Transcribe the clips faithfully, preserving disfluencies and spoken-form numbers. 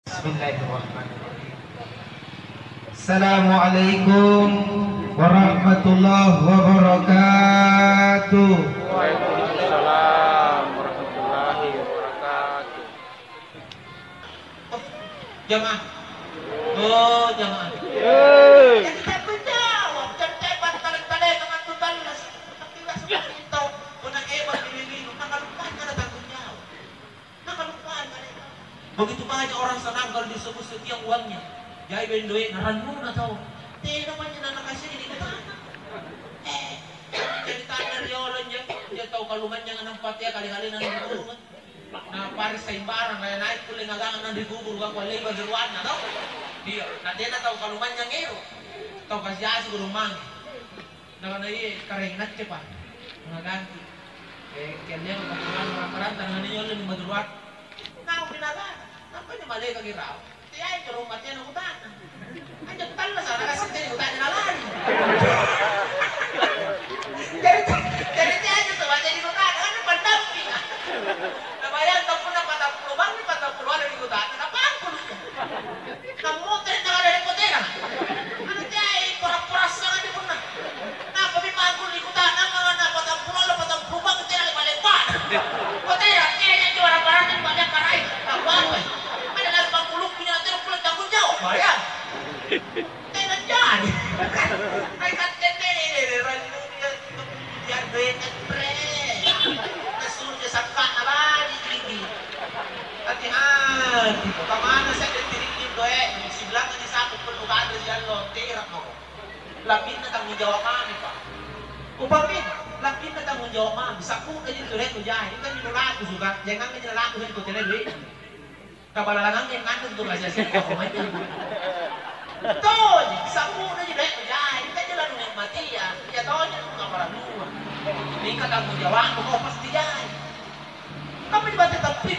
Bismillahirrahmanirrahim. Assalamualaikum warahmatullahi wabarakatuh. Waalaikumsalam warahmatullahi wabarakatuh. Oh, jamaah. Oh, jamaah. Yeay. Jadi tanggung jawab, jangan hebat kalian-kalian dengan tutalla. Tapi nggak seperti itu. Punna hebat diri-diri, maka lupa ada tanggung jawab. Nakaluppai kale. Begitu banyak orang senang kalau disebut sekian uangnya. Jai beng doe'na, rannuna tau. Tena panya na nakasiri di kutana. Eh, jadi tana riolo njo, njo tau kalumanynyang nampa tea kale-kalena na dikubur. Na paris saimbarang, kaya naik kulle ngagang nang dikubur, gua kuallei bageruanna tau. Iya, na tena tau kalumanynyang ero. Tau kasi-asi gurung mange. Nakana, "Iye, Karaeng, naccepa ngaganti. Eh, kialleang pakkutana marakaranta, nangania nyolleni maturuang." Naung pinagana, nampa nimalekaki raung. Teai anjo rung matena kutana. Anjo tallasa, nakaseng jadi kutana nalari. Jadi, jadi teai anjo tau matena kutana, kan pendamping. Nabayangkan punna patappulo bangngi, patappulo allo ri kutana, napangkulu'ja. Nammotere' nakalele kotena. Anu teai pora-pora sangaddi punna. Nampami pangkulu ri kutana, mangana patappulo allo, patappulo bangngi tena lepa-lepana. Kotena, tena anjo barang-barangna nipa'jappa raeng. Apa-apai. Ada lari pangkulukku nyawa tena kulle tanggung jawab. Bayang. Tena jadi. Hai katte tene, rannunna. Iya, doe'na, bre. Nasuro sakka'na bali, Jiki. Hati-hati, pamana se're tirinni doe', sibilangnganji sapu pellu kanre siallo, tera' mako. Lampinna tanggung jawab mami, Pak. Upami, lampinna tanggung jawab mami, sakku'naji tu doe'nu jai, ikanji nulaku suka, janganganji nalaku ri kote doe'nu. Kabalalangangi nganre tu rahasia siapa pemainnya. Tonji, sampunaji doe'nu jai, mingka jala nunikmatia, iya tonji nukaparalluang. Mingka tanggung jawabmu kau pasti jai. Kamu dibantu tapi.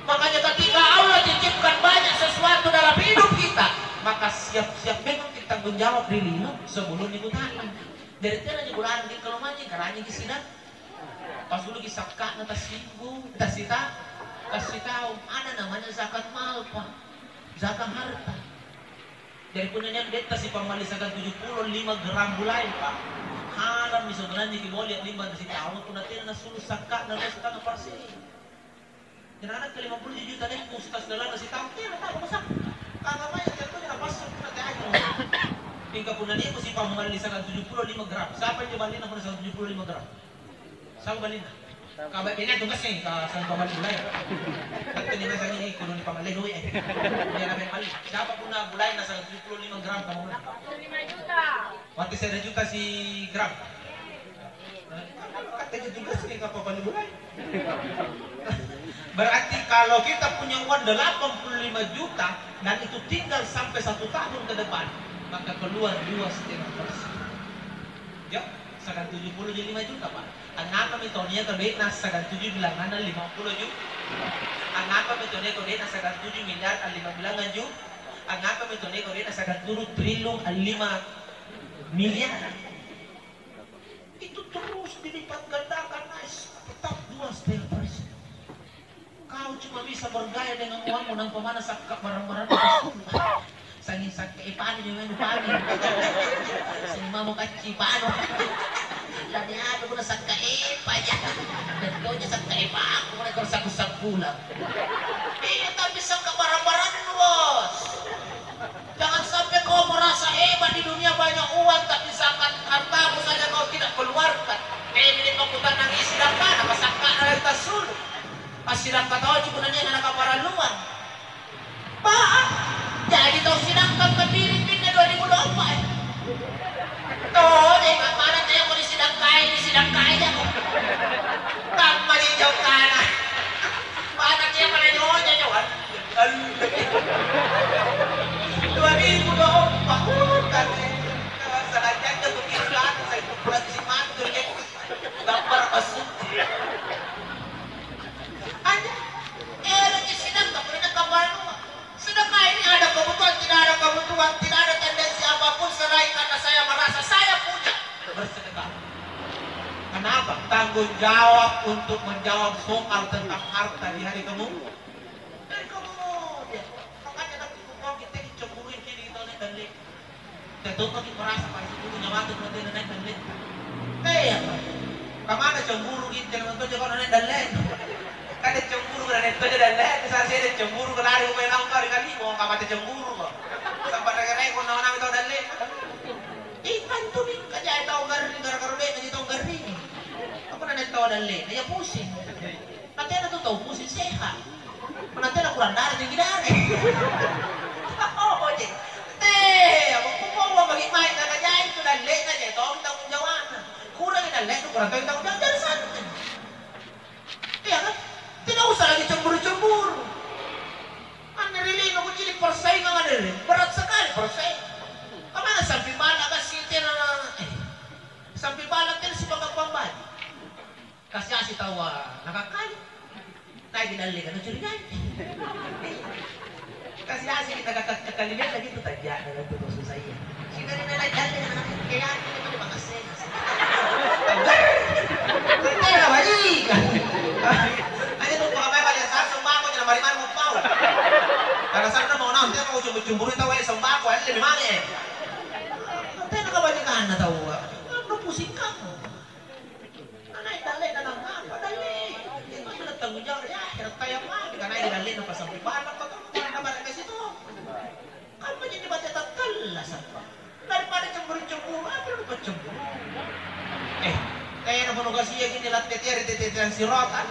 Makanya ketika Allah titipkan banyak sesuatu dalam hidup kita, maka siap-siap memang kita tanggung jawab dirimu sebelum dibutuhkan. Jadi tena ji bulan di kalau maju, karena di sidang. Pas dulu ki sakka'na tassibbu, tassita-, tassitaung. Ada namanya zakat mal, Pak. Zakat harta. Jadi punna nia' doe'ta sipammalli siagang tuju pulo lima gram bulaeng, Pak. Harammi sebenarnya kiboli a'limbang ri sitaung punna tena nassulu' sakka'na dua setengah persen. Jari nakke lima puluh juta deh, ustaz dalang sitaung, tena tau masa. Kagak banyak jatuhnya na passang punna teaja. Mingka punna nia' sipammalli siagang tuju pulo lima gram. Siapa yang ballina punna siagang tuju pulo lima gram? Siapa ballina? Kaba bene tu kasih ka sang pammalli lai. Tapi ni masa ni kuno ni pammalli doe' eh. Dia na malli. Siapa punna bulaenna siagang tuju pulo lima gram kamu? Mati sejuta si gram. Kata juga sih kapal mulai. Berarti kalau kita punya uang delapan puluh lima juta dan itu tinggal sampai satu tahun ke depan, maka keluar dua setengah persen. Ya, siagang tuju pulo jadi lima juta, Pak. Angngapami tau niaka doe'na siagang tuju bilanganna lima pulo juta? Angngapami tau niaka doe'na siagang tuju miliar lima bilangan juta? Angngapami tau niaka doe'na siagang tuju triliun lima miliar? Itu terus dilipat gandakan, Nais. Tetap dua setengah persen. Kau cuma bisa bergaya dengan uangmu, nampa mana sakka barang-barang. Sanging sakka epani dengan epani. Sing mamo kacci pano. Tadi ada pun sakka epa ya. Dan tonya sakka epa aku mulai kalau saku-sakulang. Iya, tapi sakka barang-barang, Bos. Jangan sampai kau merasa hebat di dunia, banyak uang, tapi zakat hartamu saja kau tidak keluarkan. Eh, ini kau kutannangi sidakkana, apa sakkana lari tassulu'? Pas sidakka tau ji punna nia' nakaparalluang. Bah, jadi tau sidakka kapiring pinna dua ribu dua puluh empat, eh. Todeka, mana teko nisidakkai, nisidakkai jako. Kamma ninjo kana. Mana teko nanyonya nyawa. Dua ribu dua puluh empat, uh, kan, eh, salajangnya tuh kiri kanan, saya tuh lagi si mantu, eh. Gampar masuk. Hanya, eh, lagi sidang, tak pernah kabarua. Sedangkan ini ada kebutuhan, tidak ada kebutuhan, tidak ada tendensi apapun selain karena saya merasa saya punya. Bersedekah. Kenapa? Tanggung jawab untuk menjawab soal tentang harta di hari kemu-, hari kemudian. Tau maki' merasa passibudu nyawata tena nai' dalletta. Teako. Kamana cemburu kitte nonton jako nai' dalletta. Kade cemburu nai' toja dalletta, sa sede cemburu kelari ko naung kau ri kalimu, kamate cemburu ko. Sampai rege-rege ko naung tau dalletta. Ikan tu mingka jai tau garring gara-gara dalletta tau garring. Apa nai' tau dalletta, ya pusing. Natena tu tau pusing sehat. Punna tena kurang dare, tinggi dare. Oh, je. Teh, apa kupaua bagi mae, nakajai tu dallena, je, tong tanggung jawabna. Kurangi dallena, kurang tong tanggung jawab, jari santai. Iya kan? Tidak usah lagi cemburu-cemburu. Anne ri lino kucini' persaingan anne ri. Berat sekali persaingan. Kamana sampi bala kasi tena, eh, sampi bala tena sipakampang baji'. Kasi-asi taua nakakkali. Naiki dalleka nucurigai. Kasi-asi kita kaka-, kakali bella gitu tajja'na itu susah iya. Singkali bella dalleka na kaya itu pada pangassenga. Tega baji. Aja tu pakai baju sasong bako jangan mari-mari mau pau. Karena sana mau naon dia mau cemburu-cemburu tahu ya sembako ya lebih mana. Tena kabajikanna taua. Apa pusing kamu? Anai dallena nangapa dalle? Itu sudah tanggung jawab ri akhirat tayang mami, kanai dallena pasampi balla' ko tong, tong na barang kasi tong. Kamma jadi baca tattallasa'. Daripada cemburu-cemburu, apa lu pacemburu? Eh, tena mono kasiaki ni lattetea ri tete-teteang sirota.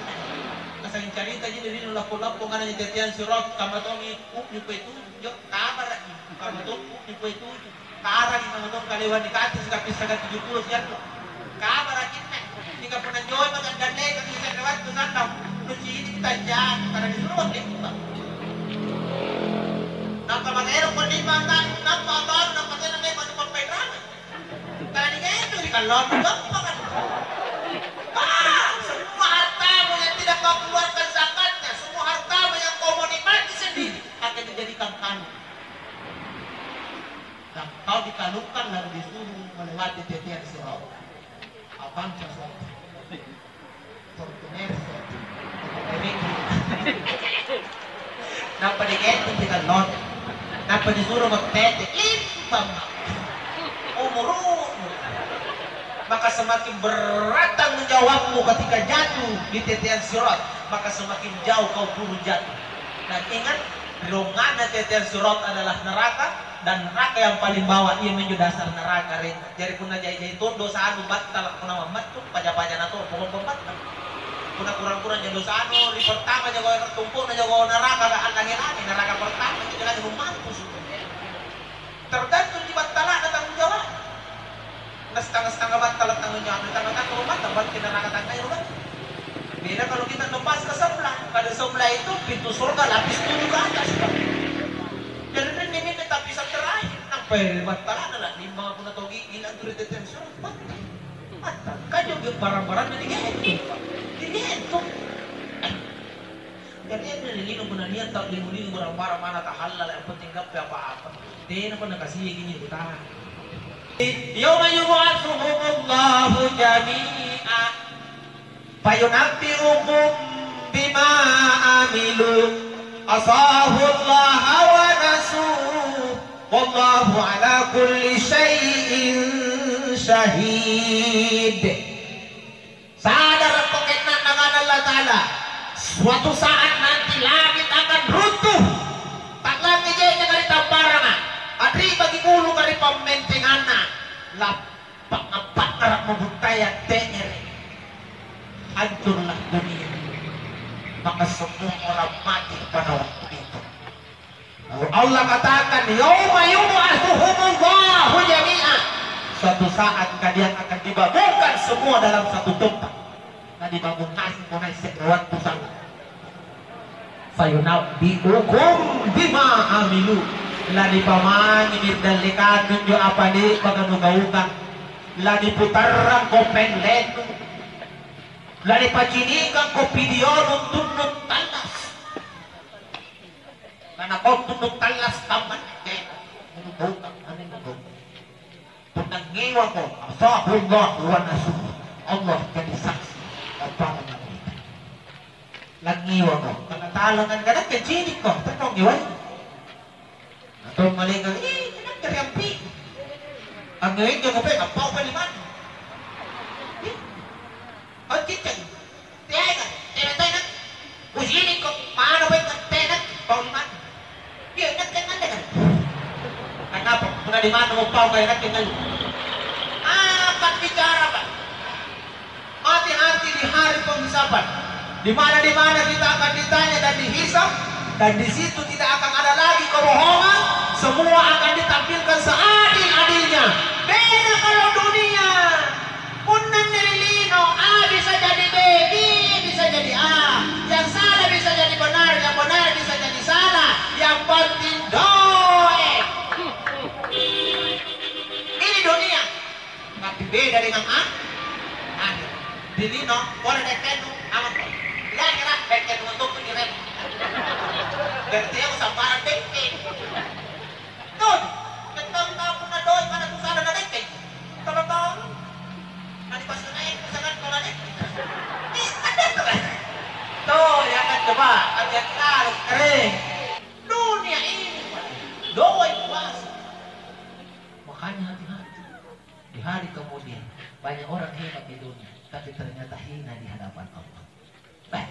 Kasang carita ji ri lino lappo-lappo ngana ni teteang sirot, kamma tongi u'mi poe tuju, jo, kabara'ji, kamma tong u'mi poe tuju. Tarani tau-tau kalewa nikati sikapissaka tuju pulo siallo. Kabarakinna, mingka punna joi maka dallekang ri se're wattu sannang, nucini' tanjaki, tala nisuro limba. Nampa maka ero' ko limba anta'nu, nampa anta'nu, nampa tena memang nupappainranga. Tala nigaintu ri kallongnu, gampang kan? Ah, semua hartamu yang tidak kau keluarkan zakatnya, semua hartamu yang kau mau nikmati sendiri, akan dijadikan kanu. Dan kau dikalungkan lalu disuruh melewati tetean sirot. Avanza satu. Fortuner satu. Nampa digendong di tallon. Nampa disuruh mettete. Limpang. Umurmu. Maka semakin berat tanggung jawabmu ketika jatuh di tetean sirot, maka semakin jauh kau turun jatuh. Dan ingat, ri rongana tetean sirot adalah neraka, dan neraka yang paling bawah, iaminjo dasar neraka, re. Jari punna jai-jai tong dosanu battala, punna mammattu, paja-paja na to, pokok pembattala. Punna kurang-kurang ja dosanu, ri pertama jako tumpu'na jako neraka, ga allange-lange, neraka pertama, itu lagi rumampusu. Tergantung di battala'na tanggung jawab. Na setengah-setengah battala tanggung jawab, na tanggung-tanggung rumah, berarti neraka tanggai rumah. Beda kalau kita lepas ke sebelah, pada sebelah itu pintu surga lapis tujuh ke atas, Pak. Jadi ini, ini tapi terakhir, sampai battala'na lah, limbang aku na togi, ilang tu di tetean surga, battal. Battal. Kan juga barang-barangnya digentung, Pak. Digentung. Jari anne ri lino punna nia' tau lingu-lingu barang-barang mana tahallala, yang penting gappa apa-apa. Tenapa nakasiaki anjo kutana. Yauma yub'atsuhumullahu jami'a, fayunabbi'uhum bima 'amilu, ahsahullahu wa nasuh, wallahu ala kulli syai'in syahid. Sadarakko ke'nang Nakana Allata'ala, suatu saat nanti langit akan runtuh, ta'langi je'neka ri tamparanga, a'ri'baki buluka ri pammentenganna, lappa'na pa'ngara'mo buttaya te'nere', hancurlah dunia. Maka semua orang mati pada waktu itu. Lalu Allah katakan, "Yauma yub'atsuhumullahu jami'a." Suatu saat kalian akan dibakukan semua dalam satu tempat. Nanibangung ngaseng mo nai' se're wattu sallang. "Fayunabbi'ukum bima 'amilu." Lanipamangimi ri dallekannu anjo apa le'baka nugaukang. Laniputarrangko pellennu. Lanipacinikangko pidio nuntunnu tallas. Karena kau tunduk tallas kamma nike'na, nugaukang, anne nugaukang. Punna ngewako, ahsahullahu wa nasuh. Allah jadi saksi. Apa namanya? Langngewako. Karena talang kan kadang kecinikko, tenang ngewai. Atau malaikat, "Ih, kenapa riampi?" Ngainjo kopi, appau pa limanna. Ih, kau cicca. Teaika, tena-tena. Kucinikko, mana baik tena, pau limanna. Iya, nakke ngalle kan. Kenapa? Punna limanna mau pau kaya nakke ngalle. Apa bicara, Pak? Hati-hati di hari penghisaban, di mana-di mana kita akan ditanya dan dihisab, dan di situ tidak akan ada lagi kebohongan, semua akan ditampilkan seadil-adilnya. Beda kalau dunia, punna ri lino, A bisa jadi B, B bisa jadi A, yang salah bisa jadi benar, yang benar bisa jadi salah, yang penting doe. Ini dunia. Tapi beda dengan a-, akhirat. Di lino, pole dekkennu, aman to. Di akhirat, dekkennu untukku di rem. Berarti aku sambarang dekke. Tuh, betul tau punna doi mana tu sana na dekke. Kalau tahu, na dipasang air, misalkan kalau dekke. Ih, ada tuh kan. Tuh, ya kan, coba, hati-hati lalu, kering. Dunia ini, doi kuasa. Makanya hati-hati. Di hari kemudian, banyak orang hebat di dunia, tapi ternyata hina di hadapan Allah. Beh,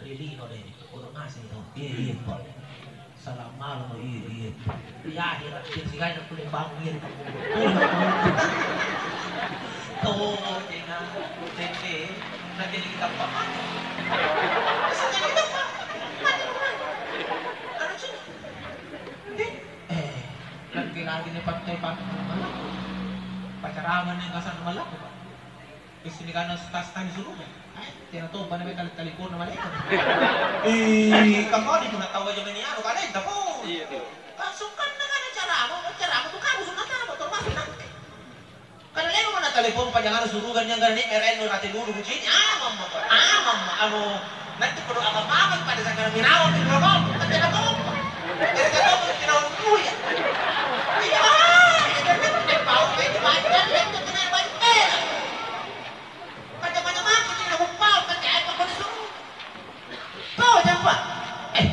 ri lino deh, kodong ngaseng tau. Iya, iya, Pak. Salam malam, iya, iya. Di akhirat, dia sigaina kulle bangun, iya, Pak. Tuh, jangan, tete, nanti kita pakai. Bisa jadi apa? Mati, mati. Anu, sini. Eh, laki-laki ni pantai-pantai malaku. Pacarangan ni kasar malaku, Pak. Isi ni kana stas tani suruga. Eh, tena tompa na tali-, taliponna malaeka. Ih, kamma ni punna tau aja meni anu kalenta, po. Iya, tuh. Langsung kan na kana carama, carama tu kamu sunna tama, termasuk nakke. Karena lemo mana telepon pajangana suruga nyangga ni R N rate dulu kucini, amamma, amamma, anu, nanti kudu apa-apa pada sangkara minawang di rokok, nanti ada apa-apa. Jadi kata apa minawang dulu ya? Iya, iya, kan nanti dia bau, kayak di baca, dia tuh kena baca, eh. Pada mana mati, dia mau pau, nanti apa kau disuruh? Kau jampa. Eh,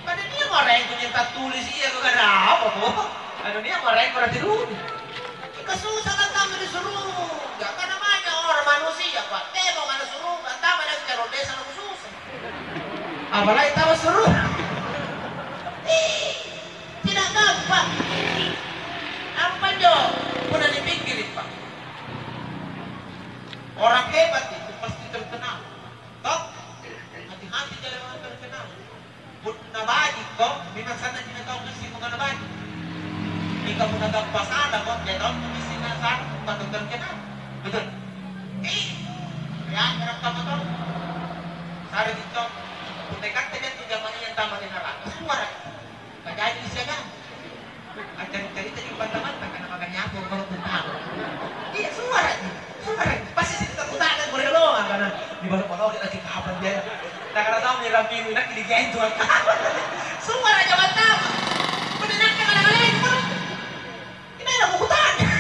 pada dia maraeng tu nyenta tulis iya kau kada apa kau? Anu dia maraeng berarti dulu. Ika susah kan kami disuruh. Gak kan namanya orang manusia, Pak. Temo mana suruh, kan tambah lagi calon desa lu susah. Apalagi tambah suruh. Ih, tidak gampang. Apa jo? Pernah dipikirin, Pak. Orang hebat itu pasti terkenal. Toh? Hati-hati jari orang terkenal. Punna bajikko, memang sanna cina tau ngassi mukana baji. Mingka punna gappa salako, jai tau ngassi nasala, tantu terkenal. Betul? Ih, ya, enak tama tau. Sare cicco. Punna ikatte antu jama'ah antama ri naraka, suara. Kajai siagang. Accari-carita ji banta-banta, kana makanya apa kalau tentang. Iya, suaraki, suaraki. Pasti sitta kuta'nang pole doang, kana di balo-balo lagi kapan dia. Nakana tau ni rapimu, nak di gentu. Suara jawab tama. Punna nakka kala-kala itu, Pak. Ini ada kukuta'nang.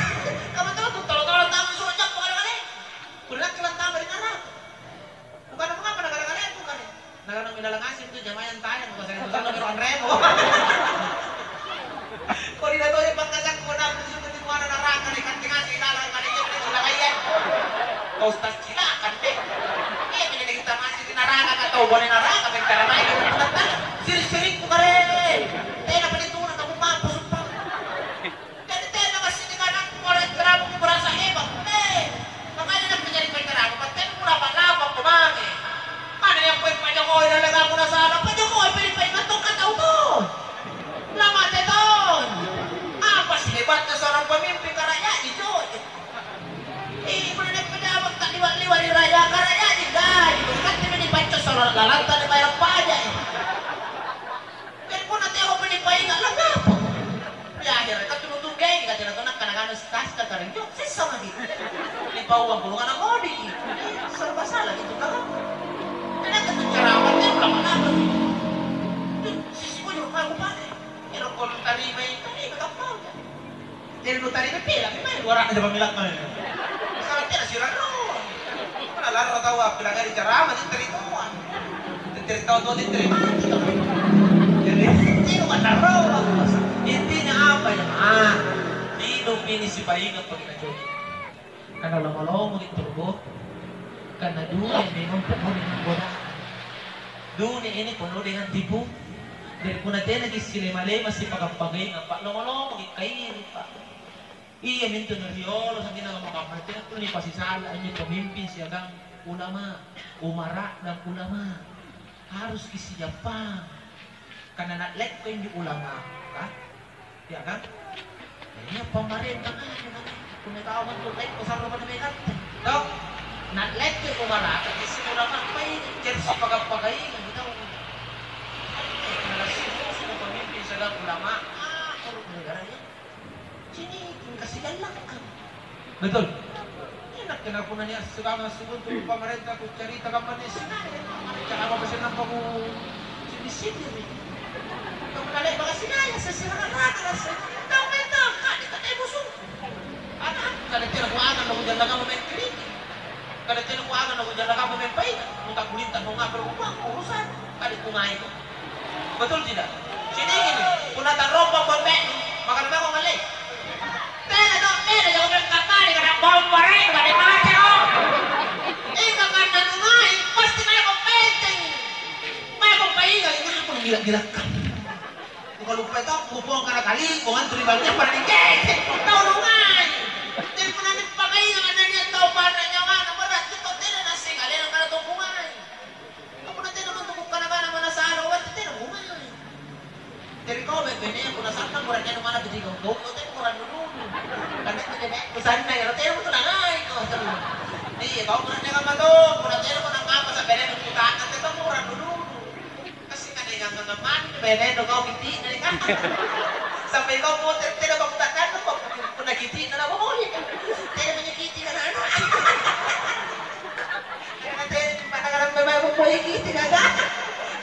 Kamu tahu tuh, tolo-tolo tama suara jawab kala-kala. Punna nakka lantama ri naraka. Bukan apa-apa, nakana-kanaya bukan. Nakana ilalang asing tu jama'ah yang tayang, bukan saya tuh, sampai ruang remo. Kau tidak tahu yang pangkasang kau nak, itu di mana naraka, di kanting asing, ilalang, mana yang di cilakaian. Kau ustaz cilakan deh. Iya, bila kita masih di naraka, kau tahu boleh naraka, bicara main, sering-sering bukan. Tena pada itu, nak kamu mampu, sumpah. Jadi tena massing kanangku ora ceramah merasa hebat. Eh, makanya nak menjadi penceramah, batteku lapa-lapa ko mange. Mana yang poeng pajokoi dalam aku nasaba, pajokoi pili paingat tong katau to. Lamate to. Apa sih hebatnya seorang pemimpin karayaji, coy? Eh, mana yang pejabat tak liwat-liwat di raya karayaji, gaji. Bukan tim ini pancos seorang lalanta dibayar pajak. Jadi punna teako pi nipainga, langngapa? Ri ahera' ka tunu-tunu gaji, ka tena tona kana-kana stres ka karenjo, sessa maki. Nipauang bulungan na kodi. Serba salah itu karo. Tena ka tu ceramah, tena ulama-ulama. Sisi kujur mako pake. Ero' kono tarimai, tarimai kampauja. Jadi nu tadi pila, memang dua ratus coba milak mai. Salah kira sirang no. Mana larro tahu apa lagi ceramah di terituan. Di terituan tuh di terima. Jadi itu kan larro. Intinya apa ya? Ah, hidup ini sipainga' paki nacoki. Karena lomo-lomoki turbo, karena dunia memang penuh dengan godaan. Dunia ini penuh dengan tipu. Jadi punna tenaki silema-lema sipagappa-gainga, Pak, lomo-lomoki kairi, Pak. Iya mintu na riolo sa'genna kamma-kamma, tena tuli nipasisala anjo pemimpin siagang ulama, umara dan ulama. Haruski sijappang. Karena na'lekko injo ulamaka, ya kan? Iya pamarenta ngaseng kan? Punna tau bantu lekko sarro pada megatte. Tau? Na'lekko umaraka, isi ulama pai, jadi sipagappa-gainga tau. Nalassumusu pemimpin siagang ulama, ah, negara ya. Ciniking kasigallakkang. Betul? Enak kena punna nia' sikamma sikontu pamarenta kucarita kamma nia' sinaya. Cara apa pasi nampa ku sini-sini ri. Kamu kale baka sinaya sesirara rata rasa. Kau main tau kak di kata musuh. Anak kada tena kuangan lo janda kamu main kiri. Kada tena kuangan lo janda kamu main baik. Muka kulinta mau ngapa lo urusan. Kada kungai kok. Betul tidak? Sini gini, punna tarrompang bombe'nu, maka memang ngalei. Tena to, tena jako pengkatari, kada bombareng, kada macero. Ika karena nungai, pasti mae ko penteng. Mae ko painga, ina pun gila-gilakan. Bukan lupa itu, kupong karena kali, kau antri banyak pada dikecek, tau nungai. Jadi punna nipakai yang ada niat tau pada nyawa, na berat, kita tena nasi kalian kada tau kungai. Punna tena untu' kukkana-kana manasala, uatte tena kumai. Jari kau baine-bainea punna sannang bura'nenu manna tu tigau-gau, kau tena kurang dulu. Karena itu dia baik, kusanna ero tena untu' nangai kau terus. Iya, kau bura'ne kamma to, punna tena punna ngapa sampai dia kuta'nang, tena kurang dulu. Kasi kan yang ngamani bainenu kau kitinna kan. Sampai kau moter tena kau kuta'nang, kau punna kitinna na bohoi. Tena banyak kitinna anak-anak. Ate, pada karampe mae kupoiki, tidak ada.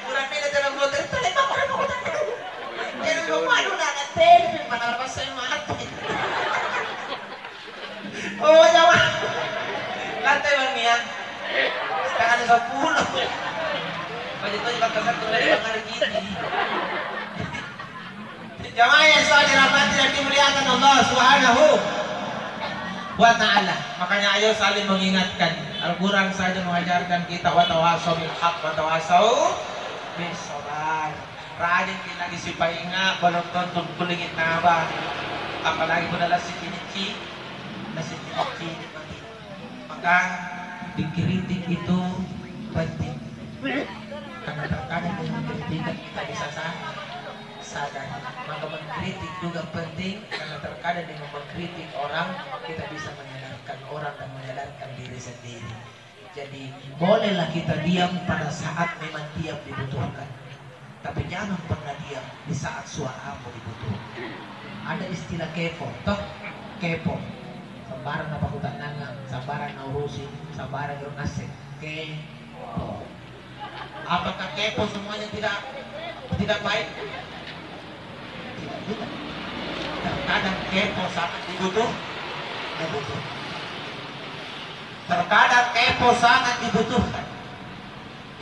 Kurang beda dalam motor, tale motor, motor. Jadi, lupa, lu, nak, nak, tele, mana lepas saya mati. Oh, nyawa. Lantai, Bang, ya. Setengah sepuluh. Baju tuh, Bang, kesatu, dari Bang, hari ini. Jamaah yang sah dirahmati dan dimuliakan Allah Subhanahu wa Ta'ala. Makanya, ayo saling mengingatkan. Al-Quran saja mengajarkan kita, "Wa tawasau bil haq, wa tawasau bis sabar." Rajin kita disipainga, belum tentu kulingi naba. Apalagi pada lassi cinicci, lassi cinicci. Maka dikritik itu penting. Karena terkadang dengan kritikan kita bisa sa-, sadar. Maka mengkritik juga penting, karena terkadang dengan mengkritik orang, kita bisa menyadarkan orang dan menyadarkan diri sendiri. Jadi, bolehlah kita diam pada saat memang diam dibutuhkan. Tapi jangan pernah diam di saat suaramu dibutuhkan. Ada istilah kepo, toh? Kepo. Sambarang napakuta'nangang, sambarang naurusi, sambarang ero' ngaseng. Kepo. Apakah kepo semuanya tidak, tidak baik? Tidak juga. Terkadang kepo sangat dibutuh-, dibutuhkan. Terkadang kepo sangat dibutuhkan.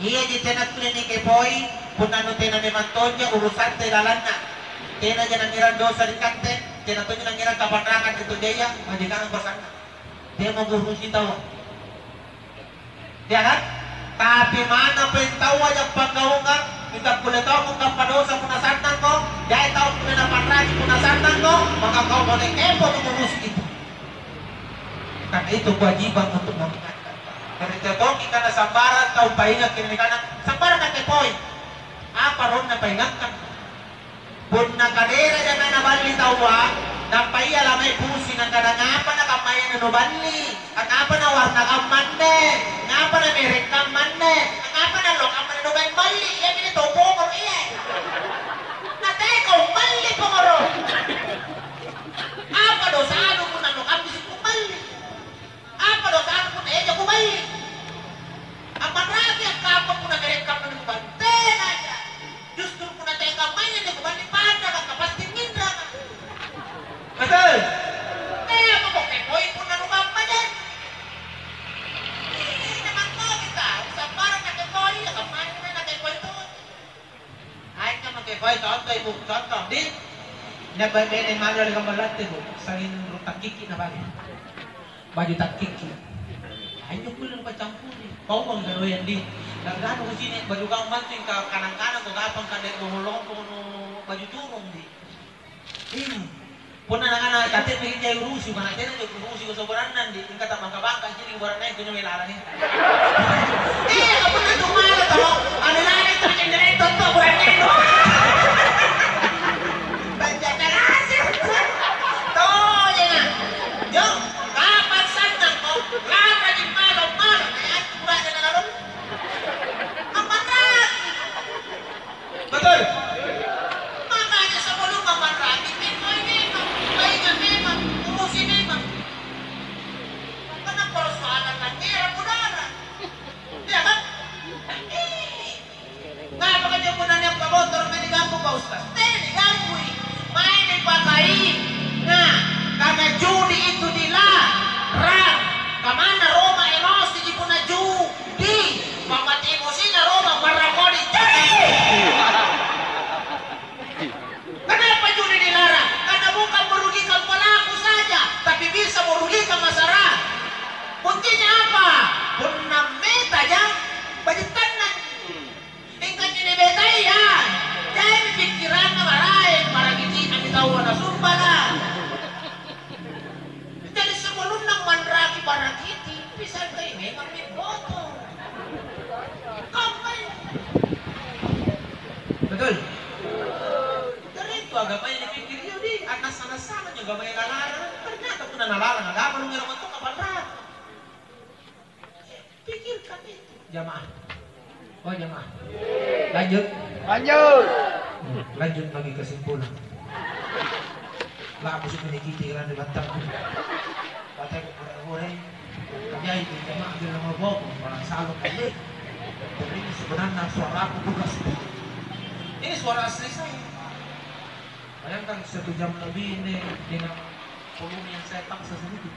Iaji tena kulle nikepoi, punna nu tena memang tonja urusante lalanna. Tenaja nangngerang dosa ri katte, tena tonja nangngerang kapanrangang ri tojaya, majikangang kosanna. Temo guru sitaua. Ya kan? Tapi manna peng taua jappang gaukang, mingka kulle tau mungkappa dosa punna sannangko, jai tau kulle napanraki punna sannangko, maka kau pole kepo tu ngurusi itu. Karena itu kewajiban untuk mengingatkan. Jari tetongi kana sambarang tau paingakki nikana, sambarang nakepoi. Apa ronna paingakkang? Punna kaderaja mae naballi taua, nampa ia lamai pusing angkana, "Ngapa na kammaya na nuballi? Angngapa na warna kammanne? Ngapa na merek kammanne? Angngapa na lo kammanne nuballi? Iami tau pongoro iya." Na teka umballi pongoro. Apa dosanu punna lo kammisi kuballi? Apa dosanu punna eja kuballi? Ammanraki akkapa punna merek kammanne kuballi? Tenaja. Justru punna teai kammaya anjo kuballi panraka, ka pasti minraka. Betul. Teako pokepoi punna nukammaja. Ih, memang toki tau, sambarang nakepoi, iya kammaya nakepoi tonji. Aing maki koi contoh, Ibu, contoh, di. Nia' bai-, baine maju ri kamar latte, Bu, sanging rung takkikki napake. Baju takkikki. Anjo kulle nupacampuri. Paumang gaweang di. Ga'ganu kucini' baju kau mantu ingka kanang-kanang ko kapang kande bohong lompo nu baju turung di. Hmm. Punna nakana katemme jai urusi, mana tena jai urusi ko sobarannang di. Ingka tabangka-bangka jadi kubarannang kunjo mai lalangi. Eh, punna tu mala to, anu lalang tu cendere to to kubarannang. Tojena. Yo, kapang sannang ko, laraji malo-malo, na atu bura'ne na lalong. Ammarraki. Betul? Makanya sebelum ammarraki, tenggoi memang, bainga memang, urusi memang. Karena persoalan nanti era budara. Iya kan? Eh. Ngapa kaja punna nia' pamotoro' mae nigampung, Pak Ustaz? Tena nigampui. Mae nipakai. Nah, karena judi itu dilarang. Kamanna Roma emosiji punna judi. Pamate emosina Roma marrakodi judi. Kenapa judi dilarang? Karena bukan merugikan pelaku saja, tapi bisa merugikan masyarakat. Buktinya apa? Punna metaja, bajittannang. Mingka cini betaya, jaimi pikkiranna maraeng, maragiti'nami taua nasumbala. Jadi sebelumna manraki barakiti, pisangkai memang mibboto. Kampai. Betul. Jari itu agamaya nipikkiri, iya di, annassa-nassana juga maya nalarang. Ternyata punna nalarang agama, nungerang mantong kapanraki. Pikirkan itu, jamaah. Oh, jamaah. Lanjut. Lanjut. Hmm, lanjut lagi kesimpulan. Laku sudah nikiti kan di batang. Batang goreng-goreng. Jadi itu jamaah bilang mau bawa, orang salon kali. Jadi ini sebenarnya suara aku bukan seperti ini. Ini suara asli saya. Bayangkan satu jam lebih ini dengan volume yang saya paksa sedikit.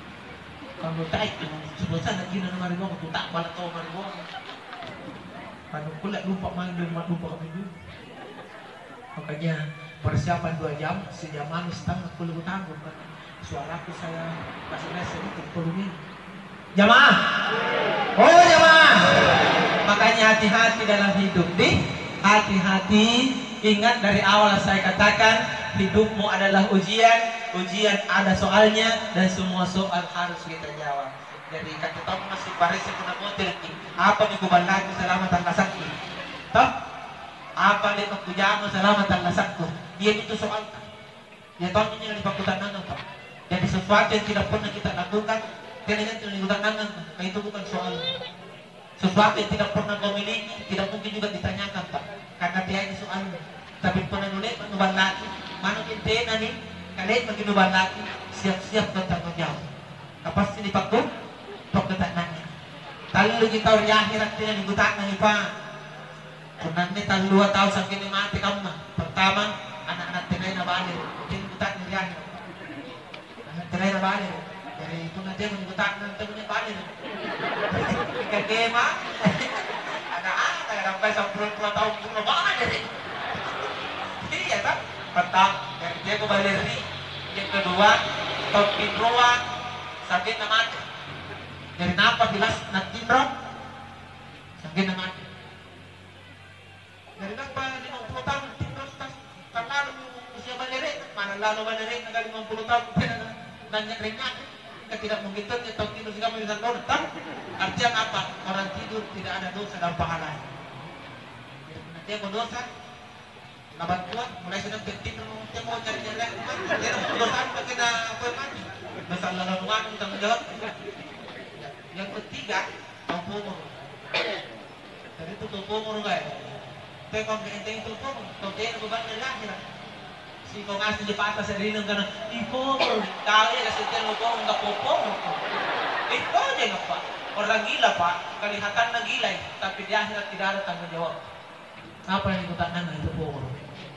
Kalau taik, sebesar lagi na mari bawang, tu tak bala tau mari bawang. Kalau kulle lupa main dong, lupa kami dulu. Makanya persiapan dua jam, sejam manis setengah kulle kutanggung, kan. Suaraku saya kasih rese untuk volume. Jamaah. Oh, jamaah. Makanya hati-hati dalam hidup, di. Hati-hati. Ingat dari awal saya katakan, hidupmu adalah ujian, ujian ada soalnya, dan semua soal harus kita jawab. Jadi, kata tau masih parese punna motereki, apa nikuballaki selama tallasakku? Toh? Apa le'ba kujama selama tallasakku? Iami tu soalta. Iya tonji nia' nipakkutannangang, Pak. Jadi sesuatu yang tidak pernah kita lakukan, tena jantu nikutannangang, ka itu bukan soal. Sesuatu yang tidak pernah kau miliki, tidak mungkin juga ditanyakan, Pak. Karena teai soalnya. Tapi punna nule'ba nuballaki, manaki tenani, kale'baki nuballaki, siap-siap bertanggung jawab. Ka pasti nipakku-, pakkutannangi. Talluji tau ri ahera' tena nikutannangi, Pak. Punna anne tallua tau sanggenna mate kamma, pertama, ana'-ana' tenaya nabale, tena nikuta'nang ri ahera'. Ana' tenaya nabale, jari punna tena nikuta'nang, tena nabale. Kagema, ana'-ana' nampai sampulo pulo taung pura bale. Iya, ta? Pertama, jari tena bale ri. Yang kedua, tau tinroang, sanggenna mate. Jari nampa bilas natinro, sanggenna mate. Jari nampa limampulo taung tinro tas, kan lalo usia balere'na, mana lalo balere'na ka limampulo taung tena na-, nanya-, renyaki. Kan tidak mungkin tonji tau tidur sikamma ri sallona, tau? Artinya apa? Orang tidur tidak ada dosa dan pahalanya. Jadi, punna teako dosa, nabattua, mulai sedang tinro, teako nyari-nyari, tena dosa, pakai na, apa, mandi. Dosa lalang mandi, tanggung jawab. Yang ketiga, tau pongoro. Jari tu tau pongoro, eh. Teko angkenteng tau pongoro, tau tena bebanna ri ahera'. Siko ngaseng dipata se'rena kana, "Ih, pongoro, kau ya kaseng tena pongoro, enggak pongoro." Itu aja enggak, Pak. Orang gila, Pak. Kelihatannya gila, eh. Tapi di akhirat tidak ada tanggung jawab. Apa yang ikuta'nangang itu pongoro?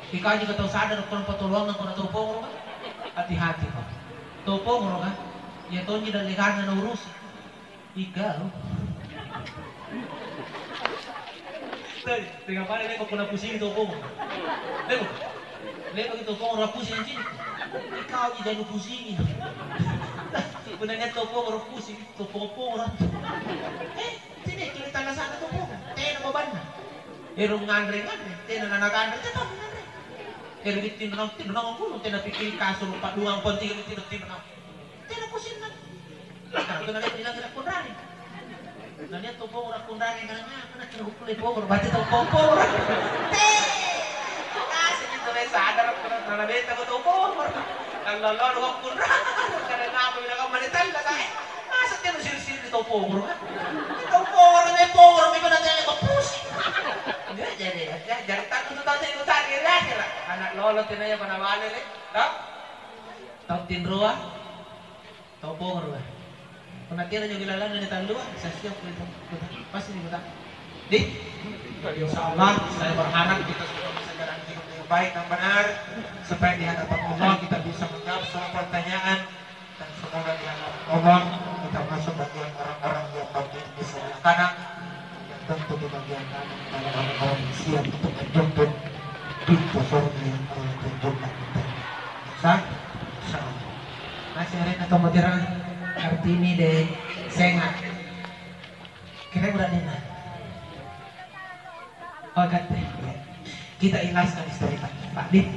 Ikaji ka tau sadar, kona patoloangang kona tau pongoro, kan? Hati-hati, Pak. Tau pongoro, kan? Iya tonji dallekanna naurusi. Ikau. Tadi, tengah pada le'ba punna pusingi tau pongoro. Le'ba. Le'baki tau pongoro pusing anjing. Ikau ji janu pusingi. Punna nia' tau pongoro pusing, tau pongoro. Eh, sini kiri tanda sana tau pongoro. Tena bebanna. Ero nganre-nganre, tena nanakanre, tetap nganre. Ero tinro-tinro ngulu, tena pikkiri kasur, padduang penting tinro-tinro. Tena pusing na. Nah, tu nalai bilang kena kunrari. Nah, nia' tau pongoro kunrari, karena apa? Nah, kena kukulle pongoro, berarti tau pongoro. Teh! Kasih itu, weh, sadar, karena beta ko tau pongoro. Kalau lo, lo kunrari, karena apa? Bilang kamu mana tanda, eh? Masa dia siri-siri tau pongoro, kan? Tau pongoro, nih pongoro, nih pada tanya kau pusing. Ya, jadi, ya, jadi, tak tuh tau saya ikut tadi, ya, ya, ya. Anak lolo, tinanya pada balik, nih. Tau? Tau tinroa? Tau pongoro, eh. Punna tiada njo kilalana ni tallua, saya siap kuliah. Pasti ni kota. Di? Insya Allah, saya berharap kita semua bisa jalan hidup yang baik dan benar, supaya di hadapan Allah kita bisa menjawab semua pertanyaan, dan semoga di hadapan Allah kita masuk bagian orang-orang yang baik di sana. Karena yang tentu di bagian kanan adalah orang-orang yang siap untuk menjemput pintu surga yang Allah tunjukkan untuknya. Sah? Insya Allah. Masih arena tombotirang Kartini de Senga. Kira udah nina. Oh, kate. Kita ikhlaskan istri kita, Pak Din.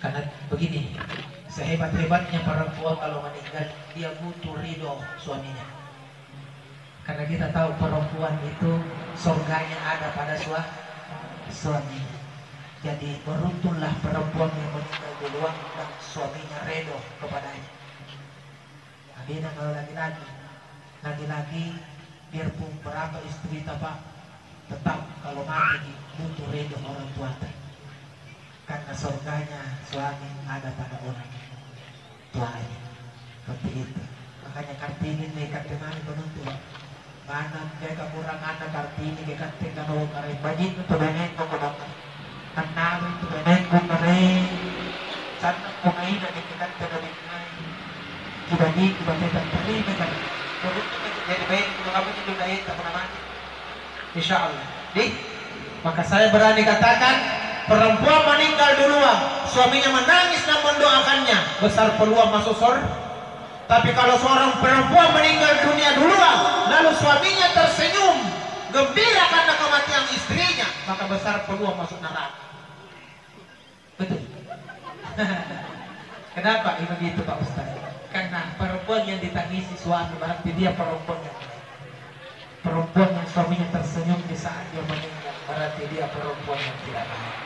Karena begini, sehebat-hebatnya perempuan kalau meninggal, dia butuh ridho suaminya. Karena kita tahu perempuan itu surganya ada pada sua-, suaminya. Jadi beruntunlah perempuan yang meninggal duluan dan suaminya redo kepadanya. Nah, beda kalau laki-laki. Laki-laki biarpun berapa istrita, Pak, tetap kalau mati butuh redo orang tuata. Karena surganya suami ada pada orang tuanya. Seperti itu. Makanya Kartini nih, Kartini mami penonton. Mana mereka kurang anak Kartini, ke Kartini kalau kare bajinna tu benengko kodong. Annabang tu benengko kare. Sanna kumaina di kita tidak dikenai. Kita di, kita tidak terima kan. Kalau itu jadi baik, kalau kamu itu daya tak pernah mati. Insya Allah. Di, maka saya berani katakan, perempuan meninggal duluan, suaminya menangis dan mendoakannya, besar peluang masuk sor-, tapi kalau seorang perempuan meninggal dunia duluan, lalu suaminya tersenyum, gembira karena kematian istrinya, maka besar peluang masuk neraka. Betul. Kenapa begitu, Pak Ustaz? Karena perempuan yang ditangisi suami, berarti dia perempuan yang baik. Perempuan yang suaminya tersenyum di saat dia meninggal, berarti dia perempuan yang tidak baik.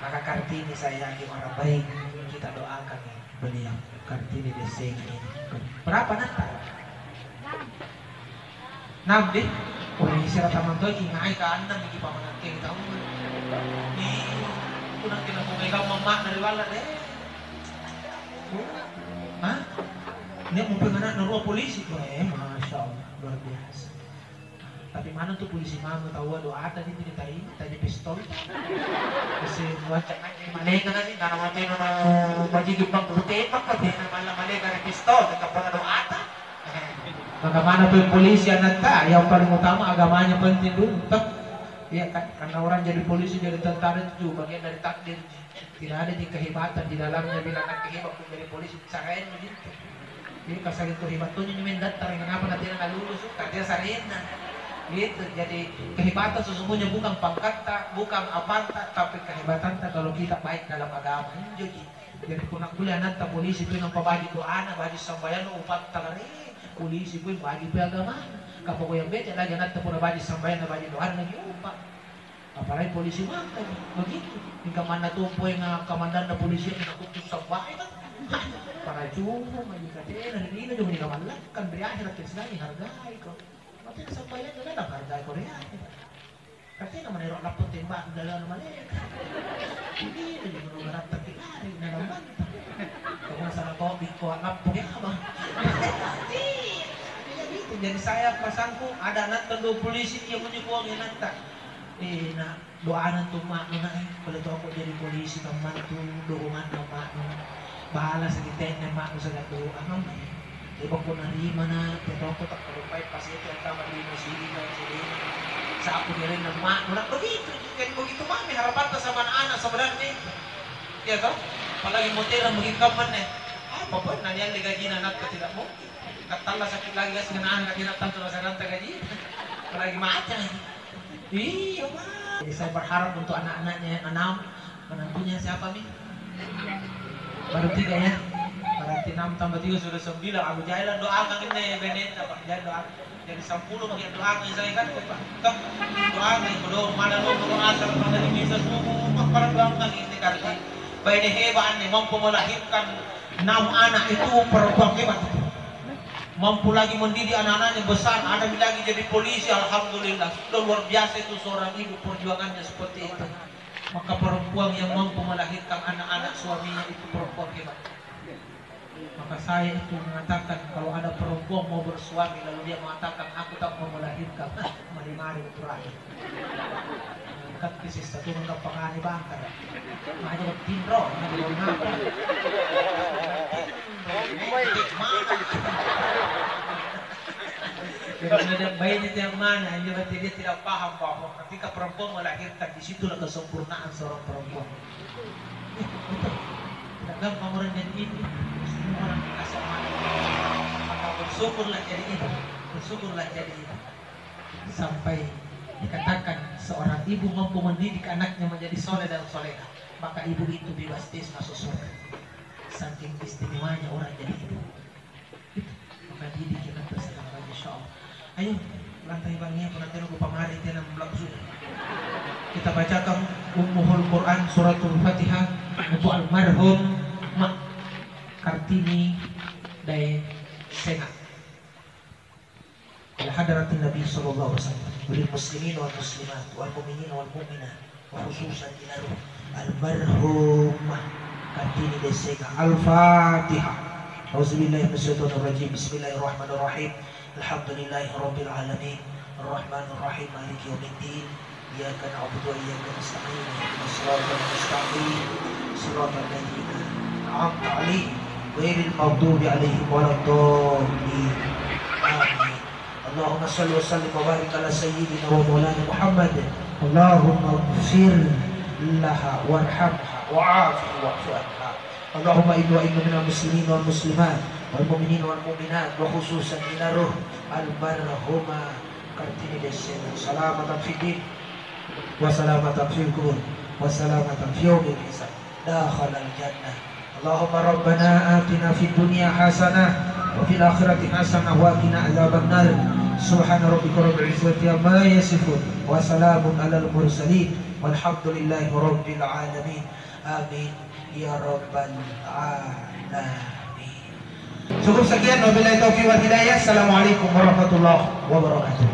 Maka Kartini saya yakin orang baik, kita doakan beliau. Kartini de Senga ini. Berapa nanta? Enam deh. Oh, ini sira tamang toi, kingai ka annang iki pamanakeng tau. Ih, aku nanti naku megang mamma dari balla deh. Hah? Ini mumpung anak narua polisi. Wah, eh, masya Allah, luar biasa. Tapi mana tuh polisi mama tahu ada doa tadi, tadi tai, tadi pistol. Kasi wacana maleka kan, karena mau tena mau bajiki bang putih, apa tena malah maleka dari pistol, tetap pada doa. Maka mana pun polisi anatta, yang paling utama agamanya penting dulu, toh? Iya kan? Karena orang jadi polisi, jadi tentara itu juga bagian dari takdir. Tidak ada di kehebatan di dalamnya, bila anak hebat pun jadi polisi, saraenna gitu. Jadi kasareng tu hebat tu nyanyi main daftar, kenapa nanti anak lulus, karena saraenna. Gitu. Jadi kehebatan sesungguhnya bukan pangkatta, bukan apanta, tapi kehebatanta kalau kita baik dalam agama. Injo ji. Jadi punna kulle anatta polisi tu nampa baji doana, baji sambayang, upatta lari polisi pun baji pun agama. Kapokok yang bete lagi anatta pura baji sambayang, baji doana lagi upa. Apalagi polisi mangka begitu. Mingka manna tompoenga kamandanna polisi na kuttu sambayang. Para cuma maju katena ri lino jong ni kamallakkan ri akhirat, kesenangi hargai ko. Mate sambayang na hargai ko ri akhirat. Katena manero lappo tembak dalam malaikat. Ini jadi menurut kita lari dalam mantap. Kamu salah topik ko lappo ya apa? Iya gitu. Jadi saya pasangku ada anak tendo polisi yang menyukuang yang nanta. Eh, nak doana tu maknu nak eh, boleh toko jadi polisi kammantu doanganna maknu. Balasaki tenne maknu saga doa. Tapi punna rimana, tau tokko takkaluppai pasete antama ri masjidika, masjidina. Sapu ri arenna ma'nu, na begitu. Jadi begitu mami harapanta sama anak-anak sebenarnya. Iya toh? Apalagi moterang begitu kammanne. Apa pun nanialle gajina anakta, tidak mungkin. Kattalla sakit lagi gas kena anak tidak tantu rasa ranta gaji. Apalagi macam. Iya, Pak. Jadi saya berharap untuk anak-anaknya yang enam, menantunya siapa, Mi? Baru tiga ya? Berarti enam tambah tiga sudah sembilan. Abu Jahil doakan ini beneta, Pak. Jahil doakan. Jadi sampulo maki doakan saya kan, Pak. Toh, doakan itu dong, mana lo doa asal pada bisa subuh, Pak, pada doakan ini karti. Baine hebat anne, mampu melahirkan enam anak itu perempuan hebat itu. Mampu lagi mendidik anak-anaknya besar, ada lagi jadi polisi, alhamdulillah. Sudah luar biasa itu seorang ibu perjuangannya seperti itu. Maka perempuan yang mampu melahirkan anak-anak suaminya itu perempuan hebat. Maka saya itu mengatakan, kalau ada perempuan mau bersuami lalu dia mengatakan, "Aku tak mau melahirkan," mari-mari itu rahim. Angkat ke sista tu menggampangani bangkar. Maju tinro, maju ngapa? Jadi, ada bayinya yang mana? Ini berarti dia tidak paham bahwa ketika perempuan melahirkan, di situlah kesempurnaan seorang perempuan. Eh, betul. Tidak gampang orang jadi ibu. Semua orang dikasih amanah. Maka bersyukurlah jadi ibu. Bersyukurlah jadi ibu. Sampai dikatakan seorang ibu mampu mendidik anaknya menjadi soleh dan soleha, maka ibu itu bebas tes masuk surga. Saking istimewanya orang jadi ibu. Maka didik kita bersama, insya Allah. Ayo, lantai bangia, pernah tena kupamari, tena belakang sudah. Kita bacakan Ummuhul Quran, Suratul Fatihah, untuk almarhum Ma Kartini Dae Senga. Ila hadratin Nabi sallallahu alaihi wasallam, lil muslimin wal muslimat, wal mu'minin wal mu'minat, wa khususan ila ruh almarhumah Kartini Dae Senga. Al-Fatihah. A'udzubillahi minasyaitonir rajim. Bismillahirrahmanirrahim. Alhamdulillahi rabbil alamin. Arrahmanirrahim. Maliki yaumiddin. Iyyaka na'budu wa iyyaka nasta'in. Ihdinas siratal mustaqim. Siratal ladzina an'amta 'alaihim, ghairil maghdubi 'alaihim waladdallin. Amin. Allahumma shalli wa sallim wa barik ala sayyidina wa maulana Muhammad. Allahumma ighfir laha warhamha wa'afiha wa'fu anha. Allahumma inna wa inna minal muslimin wal muslimat wal mu'minin wal mu'minat, wa khususan ila ruh almarhumah Kartini Dae Senga. Salamatan fid din, wa salamatan fil qubur, wa salamatan fi yaumil hisab. Dakhalal jannah. Allahumma rabbana atina fid dunya hasanah, wa fil akhirati hasanah, wa qina adzabannar. Subhana rabbika rabbil izzati amma yasifun, wa salamun alal mursalin, walhamdulillahi rabbil alamin. Amin ya rabbal alamin. Cukup sekian, wabillahi taufiq wal hidayah. Assalamualaikum warahmatullahi wabarakatuh.